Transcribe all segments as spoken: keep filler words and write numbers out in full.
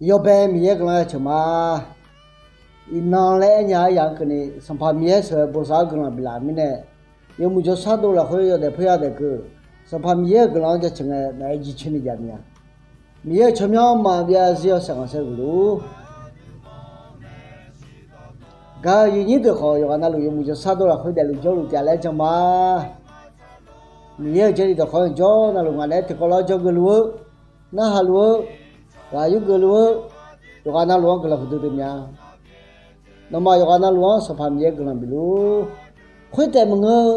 Yawbae Miqyaer guiqlanq-anr jaceuq ma. Iqnan laer aernya-eu aryamq-anr keuvni Sanqpaq Miqyaer sheuqghae bosav-awr guiqlanq biflaf mirnae, yawmuiq jawrshar dov lafkhoer yawdaef poerya daef keuv. Sanqpaq Miqyaer-euq guiqlanq-anr jaceuq ngae naef-aer jircoer ni jav mir-a. Miqyaer-euq tsawrmyanr maqbyav zir yawshaef khanqsaer huiq luf-ur. Gaq-euq yuifnyir deuq khawf yawqghaq navluf yawmuiq jawrshar dov lafkhoer daefluf jawrluf taef laer jan ma. Miqyaer-euq Jarlif dawqkawq-anr jawr navluf ngaq naeq-aer tiqkawv lar-awr jawrgeuf luf-eu, narhaq luf-eu, ghaq yurgeuf luf-eu, yawqghaq navluf-anr guiqlanq huiqdui dui mya. Nawmaf yawqghaq navluf-anr Sanqpaq Miqyaer guiqlanq bif luf-ur. Khoertaef maqngeur-eu,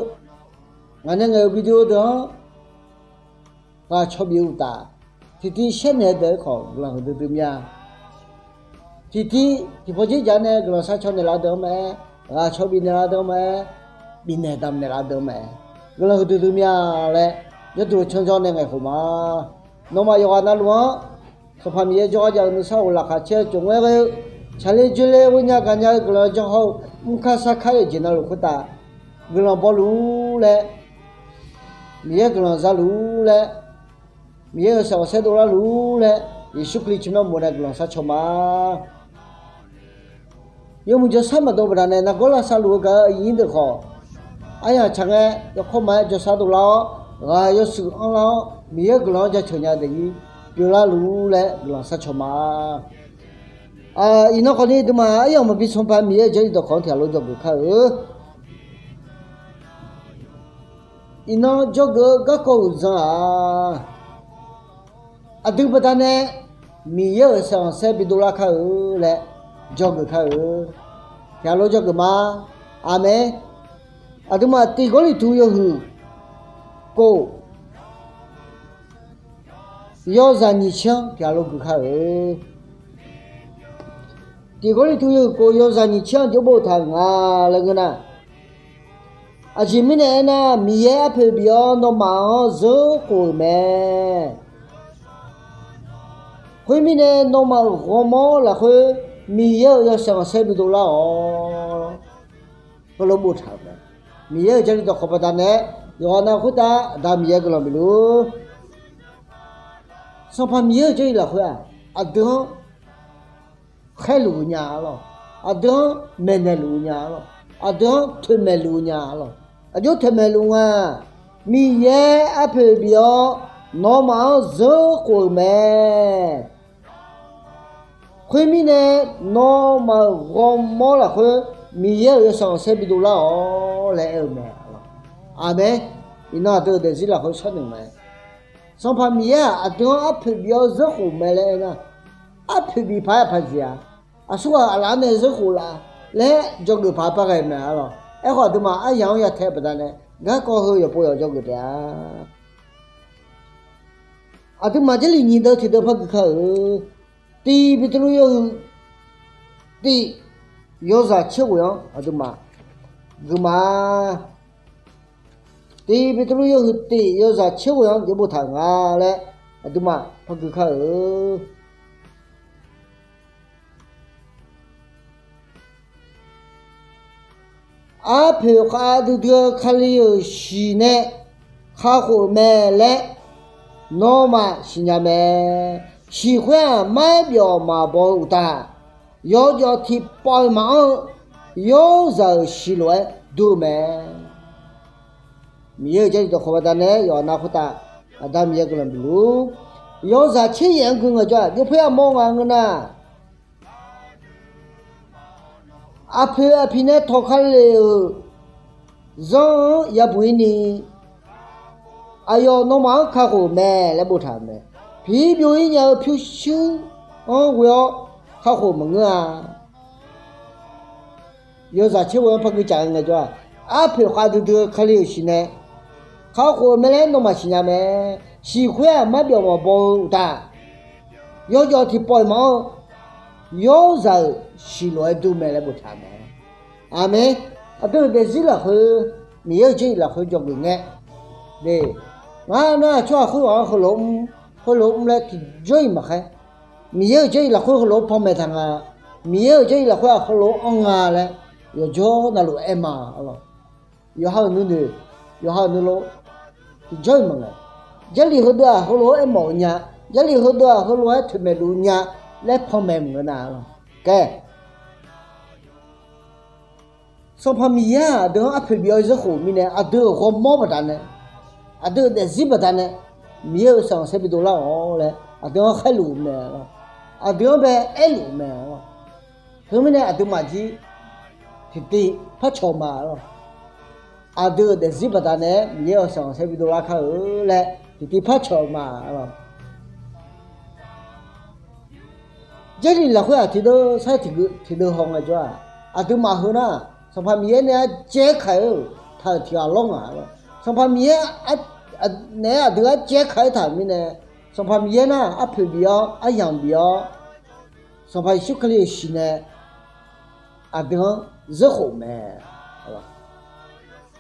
ngaq nae ngaeq-euq video deuq-anr ghaq caw bif-eu uqtaf, tiqtiv shaer naeq-eu deuq-anr khawf guiqlanq huiqdui dui mya. Tiqtiv tiqpawf dzer jaq nae guiqlanq sharcaw naeqlaf-eu deuq-anr maqaer, ghaq caw bif naeqlaf-eu deuq-anr maqaer, bifnaeq damq naeqlaf-eu deuq-anr maqaer, guiqlanq huiqdui dui mya laer yawduq canjawr nae ngaeqkhof ma. Nawmaf yawqghaq navluf-anr Sanqpaq Miqyaer jawrgar jav-eu nuisar of laqkhaq caer-eu tsof ngaer ghae-eu, tsaqler dzoerler ghoernya gaqnya-eu guiqlanq janr hawr-eu, mrkar sarkar-eu jeq navluf khoertav guiqlanq baw luf-ur laer, Miqyaer guiqlanq za luf-ur laer, Miqyaer-euq shaqghanq saerdov lar luf-ur laer, Yeqsur Kali tsawrmyanr bof nae guiqlanq sharcaw ma. Yawmuiq jawrshar maqdov baqdanae nargawr lavsav luf-eu gaq-euq aqyuif nyir deuq khawf, aryamq tsaq ngae yawkawr ma-aer jawrshar dovlar-awr, ghaq yawshuif anrlar-awr, Miqyaer-euq guiqlanq-anr jaceuq nya-eu deuq-ir pyeuflar luf-ur laer guiqlanq sharcaw ma. Iqnan khawfni aqduimaf aryamq maqbi sanqpaq Miqyaer-euq Jarlif dawqkawq-anr tiqghaq lof dzawgeuf kar-eu. Iqnan dzawgeuf-eu garkawv uqdzan-aq, aqdui baqdanae Miqyaer-euq shaqghanq saer bidov lar kar-eu laer dzawgeuf kar-eu. Tiqghaq lof dzawgeuf ma. Aqmeq. Aqduimaf tiq Gawrliqtu yawhuiq kof yawzaq nyiq tser-anr tiqghaq lof geuf kar-eu. Tiq Gawrliqtu yawhuiq kof yawzaq nyiq tser-anr jawr boftaq-euq nga laer ngeur nar, aqjeq mirnae aernar, Miqyaer arpoeq bif-awr nawmaf-anr zeur khof-euq mae. Khoermirnae, nawmaf-euq ghawrmawr lafkhoer Miqyaer-euq yawshaef khanqsaer bidov lar-awq. Heulof boftaq-euq mae. Miqyaer-euq Jarlif dawqkawq baqdanae yawqghaq nav khoertav Aqda Miqyaer guiqlanq bif luf-ur. Sanqpaq Miqyaer-euq Jarlif lafkhoer-aq, aqdui-anr khaerluf-eu nya-a lawq. Aqdui-anr maeqnaeq luf-eu nya-a lawq. Aqdui-anr toeqmaeq luf-eu nya-a lawq. Aqjox toeqmaeq luf nga. Miqyaer arpoeq bif-awr nawmaf-anr zeur khof-euq mae. Khoermirnae, nawmaf-euq ghawrmawr lafkhoer Miqyaer-euq yawshaef khanqsaer bidov lar-awq laer aer-eu mae. Aqmeq. Iqnan aqdui-euq daefzir lafkhoer sharnoeq mae. Sanqpaq Miqyaer-aq, aqdui-anr arpoeq bif-awr zeur khof mae laer aernar, arpoeq bif paq-aer paq jeq-aq, aqsurghaq aqlaf-anr nae zeur khof laf laer dzawgeuf paq-aer par ghae mae-a lawq. Aerkhawf, aqduimaf aryaq-anr ya tae-eu baqdanae garkawv heu yawqpov yawq dzawgeuf taef-a. Aqduimaf Jarlif nyiq deuv tiq deuv par gui kar-eu. Tiq Beqtuvluv yawhuiq tiq yawzaq tser ghoeq-anr aqduimaf gui ma. Tiq Beqtuvluv yawhuiq tiq yawzaq tser ghoeq-anr jawr boftaq-euq nga laer aqduimaf par gui kar-eu. Arpoeq khavdui dui-eu Kali-euq shiq nae kakhof-euq mae laer nawmaf siqnya mae. Shiq khoer-aq, marbyawf maqbaw-eu uqtaf, yawjawf tiqpawf-iq maqanr-eu yawrzaq-euq shiq lof-aer dur-eu mae. Miqyaer-euq Jarlif dawqkawq baqdanae yawqha nav khoertav Aqda Miqyaer guiqlanq bif luf-ur. Yawzaq tser yaef-anr gui ngaejawr-aq, jawrpoer yamawr nga ngeur nar, aqpoeq aqpiq nae tawq ka lef-euq zanr-anr yabuq-ir ni, aqyawf nawmaf-anr kakhof-euq mae laer boftaq-euq mae. Piqir byov-ir nya-eu pyurshuir-anr ghoe-awr kakhof maqngeur-a. Yawzaq tser ghoeq-anr par gui caf-eu ngaejawr-aq, arpoeq khavdui dui-eu Kali-euq shiq nae kakhof-euq mae laer nawmaf siqnya mae. Shiq khoer-aq, marbyawf maqbaw-eu uqtaf, yawjawf tiqpawf-iq maqanr-eu yawrzaq-euq shiq lof-aer dur mae laer boftaq-euq mae. Aqmeq. Aqdui-euq daefzir lafkhoer, Miqyaer-euq Jarlif lafkhoer dzawgeuf ngae, ngar nar-aq tsawrhaq khoerghaq-anr heulof mr, heulof mr laer tiqjawr-iq maqkhaer, Miqyaer-euq Jarlif lafkhoer heulof-aer panmaeq taq nga, Miqyaer-euq Jarlif lafkhoer-aq heulof-aer anr nga laer yawqjawr navluf-aer aer ma-a lawq. Yawqha-euq nuinoeq, yawqha-euq nuilov tiqjawr-iq maqngaeq. Jarlif heudeuv-aq heulof-aer aermawf-eu nya, Jarlif heudeuv-aq heulof-aer toeqmaeq luf-eu nya. laer panmaeq maqngeur nar lawq. Kae, Sanqpaq Miqyaer-aq aqdui-anr arpoeq bif-awr zeur khof mirnae, aqdui-euq ghawrmawr baqdanae, aqdui-euq daefzir baqdanae, Miqyaer-euq sanqsaer bi dovlar-awq laer aqdui-anr khaerluf-eu mae lawq. Aqdui-anr bae aerluf-eu mae lawq. Teumirnae aqduimaf jir tiqtiv parcawq ma lawq. Aqdui-euq daefzir baqdanae Miqyaer-euq sanqsaer bi dovlar kar-eu laer tiqtiv parcawq ma lawq. Jarlif lafkhoer-aq tiqdeuv sar tiqdeuv haw ngaejawr-aq, aqduimaf heu nar, Sanqpaq Miqyaer nae arjaev-aer kaq-eu taq-euq tiq ghaq lawr nga lawq. Sanqpaq Miqyaer naeq-aer aqdui arjaev-aer kaq-aer taq-euq mirnae, Sanqpaq Miqyaer nar arpoeq bif-awr aryamq bif-awr, Sanqpaq Yeqsur Kali-euq shiq nae aqdui-anr zeur khof mae.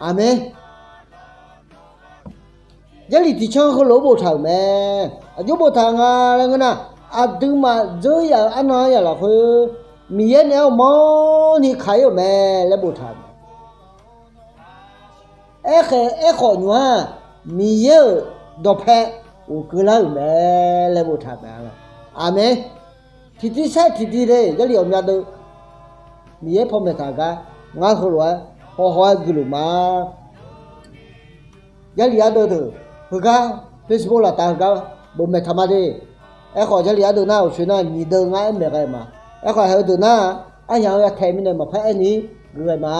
Aqmeq. Jarlif tiqcanr heulof-aer boftaq-euq mae. Aqjox boftaq nga laer ngeur nar, aqduimaf dzeuryaf-euq arnan aryaq lafkhoer Miqyaer naeq-aer awqmawrni kaq-ir-euq mae laer boftaq-euq mae. Aerkhaeq aerkhawf nymq-aq, Miqyaer-euq dawqpae ghofkeuv lar-euq mae laer boftaq-euq mae. Aqmeq. Tiqtiv sar tiqtiv le, Jarlif ghawqmya deuv Miqyaer panmaeq taq gar ngar heulof-aer hawhaw-aer guiqluf ma. Jarlif ardeuv deuq heugar, Facebook laftav heugar bofmaeq taq ma de. Aerkhawf Jarlif ardeuv nar uqshoe nar nyiq deuv ngar aer maeq ghae ma. Aerkhawf haeq-eu deuq nar, aryamq-anr yatae mirnae maqpar aerni guiqghae ma.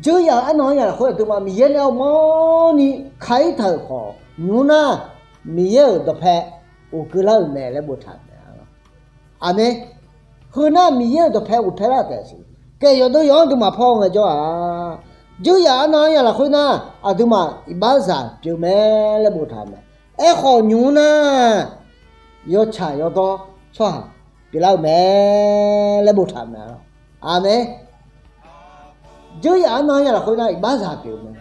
Dzeuryaf-euq arnan aryaq lafkhoer aqduimaf Miqyaer naeq-aer awqmawrni kaq-ir taq-euq khawf nymq-mr nar, Miqyaer-euq dawqpae ghofkeuv lar-euq mae laer boftaq-euq mae. Aqmeq. Heu nar Miqyaer-euq dawqpae ghofpae lar taef siq. Kaeq yawqdeuv yawq-anr aqduimaf paw ngaejawr-aq, dzeuryaf arnan aryaq lafkhoer nar aqduimaf iqbaxzaq pyeuf mae laer boftaq-euq mae. Aerkhawf nymq-mr nar, yawtsaq yawdawr tsawrhaq pyeuflar-euq mae laer boftaq-euq mae. Aqmeq. Dzeuryaf arnan aryaq lafkhoer nar iqbaxzaq pyeuf-eu mae.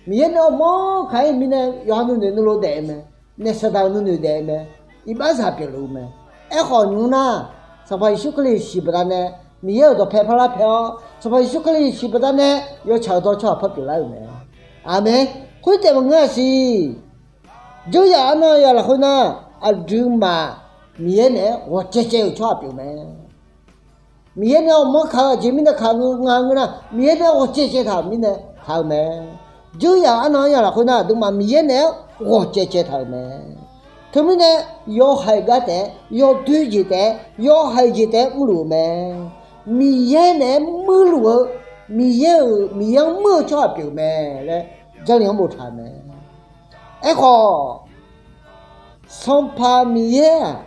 Miqyaer naeq-aer awqmawr kaq-ir mirnae yawqha nuinoeq nuilov daef-eu mae. Naef saqdaq-euq nuinoeq daef-eu mae. Iqbaxzaq pyeufluf-eu mae. Aerkhawf nymq-mr nar, Sanqpaq Yeqsur Kali shiq baqdanae, Miqyaer-euq dawqpae parlar pae-awr, Sanqpaq Yeqsur Kali shiq baqdanae yawtsaq-eu dawr tsawrhaq par pyeuflar-euq mae. Aqmeq. Khoertaef maqngeur-a siq. Dzeuryaf arnan aryaq lafkhoer nar, aqduimaf Miqyaer naeq-aer ghawqcaev caev-euq tsawrhaq pyeuf mae. Miqyaer nae awqmawr kaq-eu aqjeq mirnae kaq nga ngeur nar, Miqyaer nae ghawqcaev caev taq-euq mirnae kaq-eu mae. Dzeuryaf arnan aryaq lafkhoer nar aqduimaf Miqyaer naeq-aer ghawqcaev caev taq-euq mae. Teumirnae yawhaiq gar taef-aer, yawdoer jeq taef-aer, yawhaiq jeq taef-aer mrluf-eu mae. Miqyaer naeq-aer muirluf-eu, Miqyaer-euq, Miqyaer-anr muir-eu tsawrhaq pyeuf mae laer Jarlif-anr boftaq-euq mae. Aerkhawf, Sanqpaq Miqyaer-aq,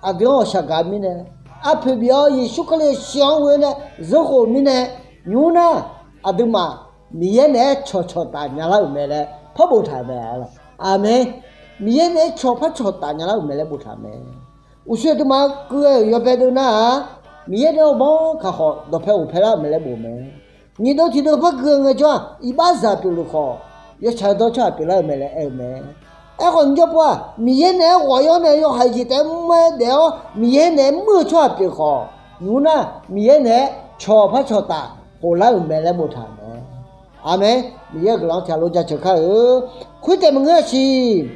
aqdui-anr ghawqshaq gaq mirnae, arpoeq bif-awr Yeqsur Kali-euq shiq-anr ghoe nae zeur khof mirnae, nymq-mr nar, aqduimaf Miqyaer naeq-aer cawqcawq taf nyalar-euq mae laer par boftaq-euq mae. Aqmeq. Miqyaer naeq-aer cawq par cawq taf nyalar-euq mae laer boftaq-euq mae. Uqshoe aqduimaf keuv-eu yawbae deuv nar-aq, Miqyaer naeq-aer awqmawr kaq khawf dawqpae ghofpae lar-euq mae laer bof-eu mae. Nyiq deuv tiq deuv par keuv-eu ngaejawr-aq, iqbaxzaq pyeufluf khawf, yawtsaq-eu dawr tsawrhaq pyeuflar-euq mae laer aer-eu mae. Aerkhawf nymrjawr pov-aq, Miqyaer naeq-aer ghawq-ir-awr nae yawhaiq jeq taef-aer mr-aer daef-awr Miqyaer naeq-aer muir-eu tsawrhaq pyeuf khawf, nymq-mr nar Miqyaer naeq-aer cawq par cawq taf khof lar-euq mae laer boftaq-euq mae. Aqmeq. Miqyaer-euq guiqlanq-anr tiqghaq lof jaceuq kar-eu. Khoertaef maqngeur-a siq.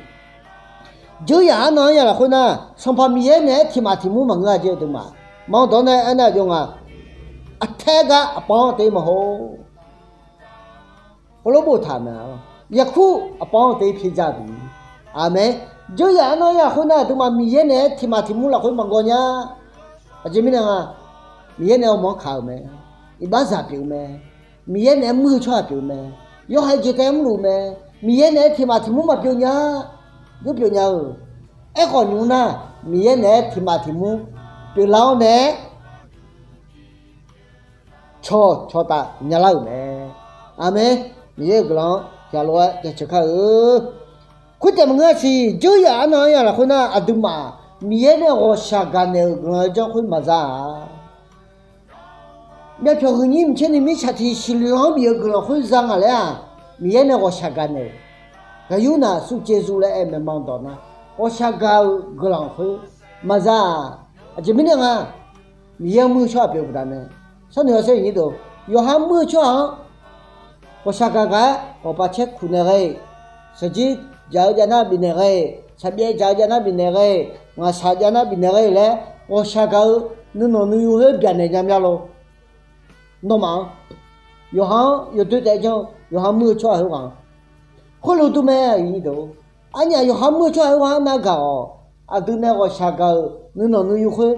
Dzeuryaf arnan aryaq lafkhoer nar, Sanqpaq Miqyaer naeq-aer tiq maf tiq mur maqngeur-a jeq aqduimaf. Manq dawq-anr nae aernar aqjox nga, aqtaer gar aqpawv-anr teu-ir maqhor. Heulof boftaq-euq mae. Yaqkur aqpawv-anr teu-ir pyaeqdza bi. Aqmeq. Dzeuryaf arnan aryaq lafkhoer nar aqduimaf Miqyaer naeq-aer tiq maf tiq mur lafkhoer maqgawv nya. Aqjeq mirnae nga, Miqyaer naeq-aer awqmawr kaq-euq mae. Iqbaxzaq pyeuf-eu mae. Miqyaer naeq-aer muir-eu tsawrhaq pyeuf-eu mae. Yawhaiq jeq taef-aer mrluf mae. Miqyaer naeq-aer tiq maf tiq mur maqpyeuf nya. Jawr pyeuf nya-eu. Aerkhawf nymq-mr nar, Miqyaer naeq-aer tiq maf tiq mur pyeuflar-awr nae-aer cawq cawq taf nyalar-euq mae. Aqmeq. Miqyaer-euq guiqlanq-anr tiqghaq lof-aer jaceuq kar-eu. Khoertaef maqngeur-a siq. Dzeuryaf arnan aryaq lafkhoer nar aqduimaf Miqyaer nae ghawqshaq gaqnaeq-euq guiqlanq-eu janr khoer maqza-a. Myavpyawq huiqnyir maqtser ni mirtsaq tiq siqloeq-anr bif-eu guiqlanq khoer za ngaq laer-aq, Miqyaer nae ghawqshaq gaqnaeq-euq, Gaqyur naq สุขใจสุข laer aer maeqnan dawq nar, ghawqshaq gaq-eu guiqlanq khoer maqza-aq. Aqjeq mirnae nga, Miqyaer-anr muir-eu tsawrhaq pyeuf-eu baqdanae, sharnoeq-awr saer-euq nyir deuq, yawqha muir-eu tsawrhaq-anr ghawqshaq gaq gaq-aer ghawqpav caer kuq naeq ghae-iq, shaqjir jaq-eu jav nar bifnaeq ghae-iq, saqbyaev dzaq-eu jav nar bifnaeq ghae-iq, ngaqshaq jav nar bifnaeq ghae-iq laer, ghawqshaq gaq-eu nuinanq nuiyu khoer byaqnaeq nya mya lor. Nawmaf-anr, yawqha-anr yawdoer taef janr-eu yawqha muir-eu tsawrhaq khoerghaq-anr, khoerlof dur mae. Arnyaf yawqha muir-eu tsawrhaq khoerghaq-anr navgaq-awq. Aqdui nae ghawqshaq gaq-euq nuinanq nuiyu khoer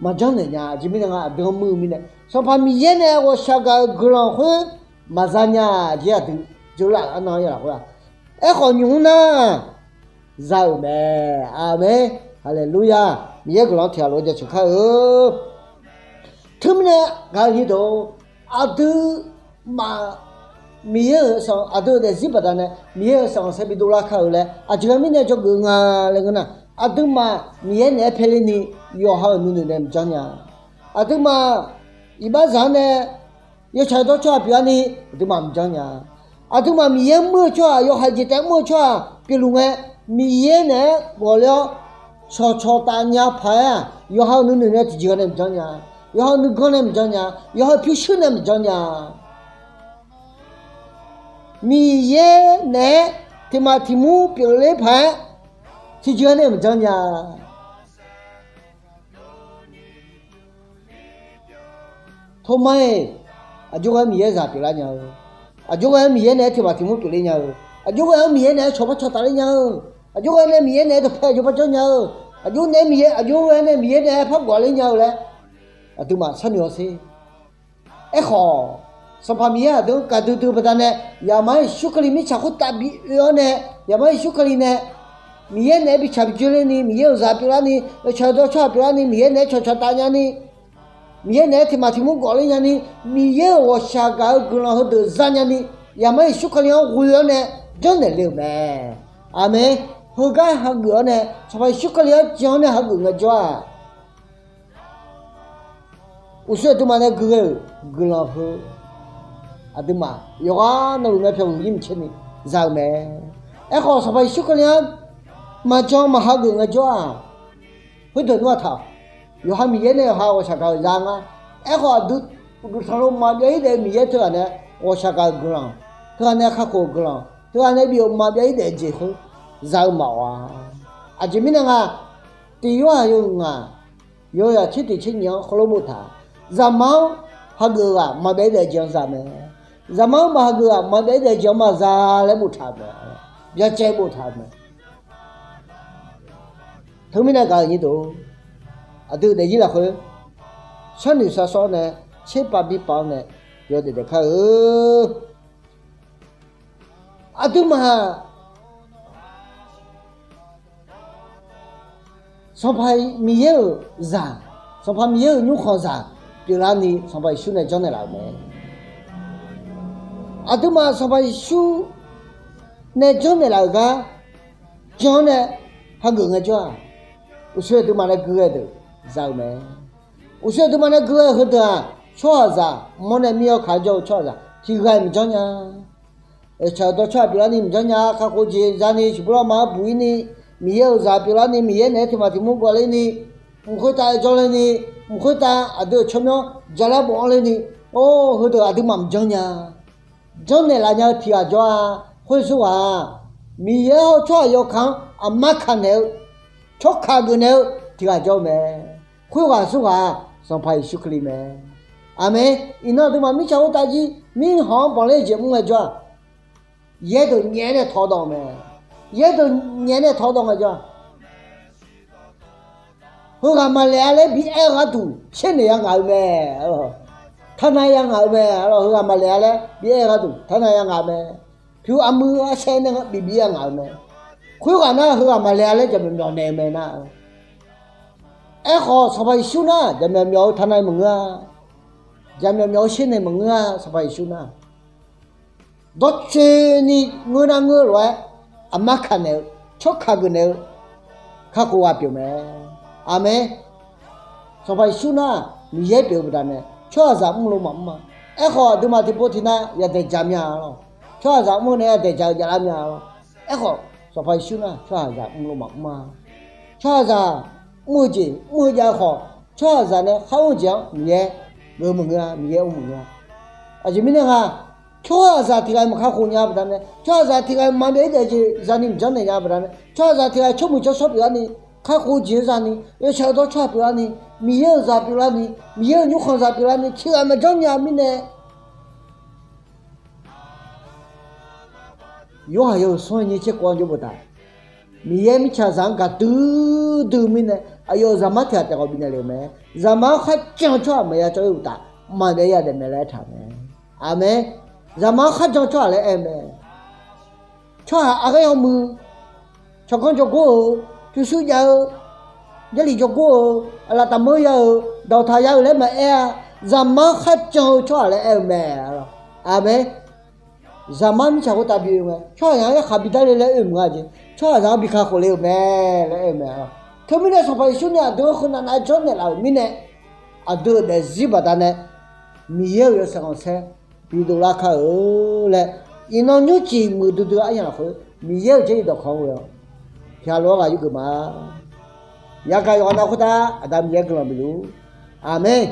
maqjanr naeq nya. Aqjeq mirnae nga, aqdui-anr muir-eu mirnae, Sanqpaq Miqyaer nae ghawqshaq gaq-euq guiqlanq khoer maqza nya. Aqjeq aqdui jeuqlaf arnan-anr ya lafkhoer-aq, aerkhawf nymq mr nar za-euq mae. Aqmeq. Haleluya. Miqyaer guiqlanq-anr tiqghaq lof-aer jaceuq kar-eu. Teumirnae gaq-eu nyir deuq-or, aqduimaf Miqyaer-euq sanq, aqdui-euq daefzir baqdanae Miqyaer-euq sanq khanqsaer bi dovlar kar-eu laer aqjeq mirnae dzawgeuf nga laer ngeur nar, aqduimaf Miqyaer naeq-aer paeler ni yawqha-euq nuinoeq nae maqjanr nya. Aqduimaf iqbaxzaq-anr nae yawtsaq yawdawr tsawrhaq pyeuflarni aqduimaf maqjanr nya. Aqduimaf Miqyaer mr-eu tsawrhaq, yawhaiq jeq taef mr-eu tsawrhaq pyeufluf ngae, Miqyaer naeq-aer ghawqler-awr cawqcawq taf nya paq-aer-aq, yawqha-euq nuinoeq nae tiqjeq ghae nae maqjanr nya. Yawqha-euq nuiganr nae maqjanr nya. Yawqha-euq pyurshuir nae maqjanr nya. Miqyaer naeq-aer tiqmaf tiqmur pyeufler paq-aer tiqjeq ghae nae maqjanr nya. Toma-iq, aqjox ghae-anr Miqyaer zaq pyeuflar nya-eu, aqjox ghae-anr Miqyaer naeq-aer tiqmaf tiqmur pyeufler nya-eu, aqjox ghae-anr Miqyaer naeq-aer cawqpar cawqtaf ler nya-eu, aqjox ghae nae Miqyaer naeq-aer dawqpae aqjox par janr nya-eu, aqjox nae Miqyaer, aqjox ghae nae Miqyaer naeq-aer par gawq ler nya-eu laer aqduimaf sharnoeq-awr sher. Aerkhawf, Sanqpaq Miqyaer aqdui-anr gaqdui dui baqdanae, Zaqmar Yeqsur Kali mirtsaq khoertav bi oe-awr nae, Zaqmar Yeqsur Kali nae Miqyaer naeq-aer bi tsaq bi dzoerler ni, Miqyaer-euq zaq pyeuflarni, yawtsaq yawdawr tsawrhaq pyeuflarni, Miqyaer naeq-aer cawqcawq taf nyani, Miqyaer naeq-aer tiqmaf tiqmur gawq ler nyani, Miqyaer-euq ghawqshaq gaq-eu guiqlanq heudeuq za nyani, Zaqmar Yeqsur Kali-anr ghoe-awr nae janrnaeq le-euq mae. Aqmeq. Heugar hageuf-awr nae Sanqpaq Yeqsur Kali-anr jan-awr nae hageuf ngaejawr-aq, uqshoe aqduimaf nae gui ghae-euq guiqlanq heu aqduimaf yawqghaq navluf mae pyawq huiq yir maqtser ni za-eu mae. Aerkhawf, Sanqpaq Yeqsur Kali-anr maqjan maqhageuf ngaejawr-aq, khoerdeuq nmr-aq taq, yawqha Miqyaer nae yawqha ghawqshaq gaq-euq za ngar. Aerkhawf, aqdui uqduq tanqlo maqbyav-ir daef-eu Miqyaer teughaq nae ghawqshaq gaq-euq guiqlanq, teughaq nae kakhof-euq guiqlanq, teughaq nae bif-euq maqbyav-ir daef-eu jeq khoer za-eu maqawf-a. Aqjeq mirnae nga, tiq yorhaq yawhuiq ngaq, yawzaq tser tiq tser nyiq-anr heulof boftaq, Zaqmar-anr hageuf-eu ghaq maqbyav-ir daef-eu jeq-anr za mae. Zaqmar-anr maqhageuf ghaq maqbyav-ir daef-eu jeq-anr maqza laer boftaq-euq mae. Byacaev boftaq-euq mae. Teumirnae gaq-euq nyir deuq, aqdui daefzir lafkhoer sharnoeq sharshawr nae tserpav birpav-anr nae yawdaef daef kar-eu. Aqduimaf Sanqpaq Miqyaer-euq zaq, Sanqpaq Miqyaer-euq nymrkhanq zaq pyeuflarni Sanqpaq Yeqsur nae janrnaeq laf-euq mae. Aqduimaf Sanqpaq Yeqsur nae janrnaeq laf-euq gar jan-awr nae hageuf ngaejawr-aq, uqshoe aqduimaf nae gui ghae deuq za-eu mae. Uqshoe aqduimaf nae gui ghae-eu heudeuq-aq, tsawrhaqzaq mawr nae mir-awr kaq-aer jawr-eu tsawrhaqzaq tiq ghaq-iq maqjanr nya. Yawtsaq yawdawr tsawrhaq pyeuflarni maqjanr nya. Kakhof jeq zani siqbuir lawrma-anr buq-ir ni, Miqyaer-euq zaq pyeuflarni Miqyaer naeq-aer tiqmaf tiqmur gawq ler ni, mq khoertav jawr ler ni, mq khoertav aqdui-euq tsawrmyanr jalaer bofanr ler ni, or, heudeuq aqduimaf maqjanr nya. Janrnaeq laf nya-eu tiq ghaq jawr-a. Khoer aqsur ghaq-aq, Miqyaer hawr-eu tsawrhaq yawkaq-anr aqma kaq naeq-eu, tsawrkaq geuf naeq-eu tiq ghaq jawr-eu mae. Khoerghaq aqsur ghaq-aq, Sanqpaq Yeqsur Kali mae. Aqmeq. Iqnan aqduimaf mirtsaq khoertav jir mirkhanq-anr banqler jeq mr ngaejawr-aq, yaerdeuq nyaef-aer nae tawq dawq-eu mae. Yaerdeuq nyaef-aer nae tawq dawq ngaejawr-aq, heughaq maqlaeq-a laer bi aer-eu gharduq tsernaeq ya ngaq-eu mae. Taqnav ya ngaq-eu mae. Heughaq maqlaeq-a laer bi aer-eu gharduq taqnav ya ngaq-eu mae. Pyur armuir arsaer nae bif bif-a ngaq-eu mae. Khoerghaq nar heughaq maqlaeq-a laer jaqmyawf myawf naeq-eu mae nar. Aerkhawf, Sanqpaq Yeqsur nar jaqmyawf myawf-eu taqnav maqngeur-a. Jaqmyawf myawf-eu tsernaeq maqngeur-a. Sanqpaq Yeqsur nar dawrcoeni ngeur nar ngeur-eu lof-aer, aqma kaq naeq-eu, tsawrkaq geuf naeq-eu kakhof ghaq pyeuf mae. Aqmeq. Sanqpaq Yeqsur nar Miqyaer pyeuf-eu baqdanae tsawrhaqzaq mrlo maqmr-a. Aerkhawf, aqduimaf tiqpov tiqnav yadaeq dzaq mya lawr. Tsawrhaqzaq mr-eu nae yadaeq dzaq-eu javlar mya lawr. Aerkhawf, Sanqpaq Yeqsur nar tsawrhaqzaq mrlo maqmr-a. Tsawrhaqzaq mr-eu jeq mr-eu jav khawf, tsawrhaqzaq nae khar mr-eu jeq-anr Miqyaer geuf maqngeur-a, Miqyaer mr maqngeur-a. Aqjeq mirnae nga, Tsawrhaqzaq tiq ghaq-iq maqkakhof nya baqdanae, tsawrhaqzaq tiq ghaq-iq maqbyav-ir daef jeq zani maqjanr naeq nya baqdanae, tsawrhaqzaq tiq ghaq-iq tsawrmuiq tsawrshawr pyeuflarni, kakhof-eu jeq-anr zani, yawshaq-eu dawrtsawrhaq pyeuflarni, Miqyaer-euq zaq pyeuflarni, Miqyaer-euq nymrkhanq zaq pyeuflarni tiq ghaq maqjanr nya mirnae, Yorhaq yawhuiq smr-aer nyiq tser kov-anr jawr boftaq, Miqyaer mirtsaqzaq-anr gaqdui dui-eu mirnae, aqyawf-euq zaqmar tiq ghaq taef khawf bifnaeq le-euq mae. Zaqmar-anr kharjan-eu tsawrhaq maqya cawv-ir uqtaf, maqbyav-ir yadaef mae laer aertaq-euq mae. Aqmeq. Zaqmar-anr kharjan-eu tsawrhaq laer aer-eu mae. Tsawrhaq aqghaer yawmuiq, tsawrganr jawrgor-eu, pyurshuir jav-eu, Jarlif jawrgor-eu, aqlaf taqmanr ya-eu, dawqtaq ya-eu laer maqaer-a. Zaqmar-anr kharjan-eu tsawrhaq laer aer-eu mae. Aqmeq. Zaqmar mirtsaq khoertav bi oe ngae, tsawrhaqzaq-anr yarkhaq bi darle laer oe maqnga jeq, tsawrhaqzaq-anr bi kakhof le-euq mae laer aer-eu mae. Teumirnae Sanqpaq Yeqsur nae aqdui-anr heu navnav janrnaeq laf-euq mirnae, aqdui-euq daefzir baqdanae Miqyaer-euq yawshaef khanqsaer bi dovlar kar-eu laer, iqnan nymrcif muiqdui dui-eu aryamq lafkhoer Miqyaer-euq Jarlif dawqkawq-anr ghoe-awr, tiqghaq lof-aer ghaq yurgeuf ma. Yagaq yawqghaq nav khoertav Aqda Miqyaer guiqlanq bifluf. Aqmeq.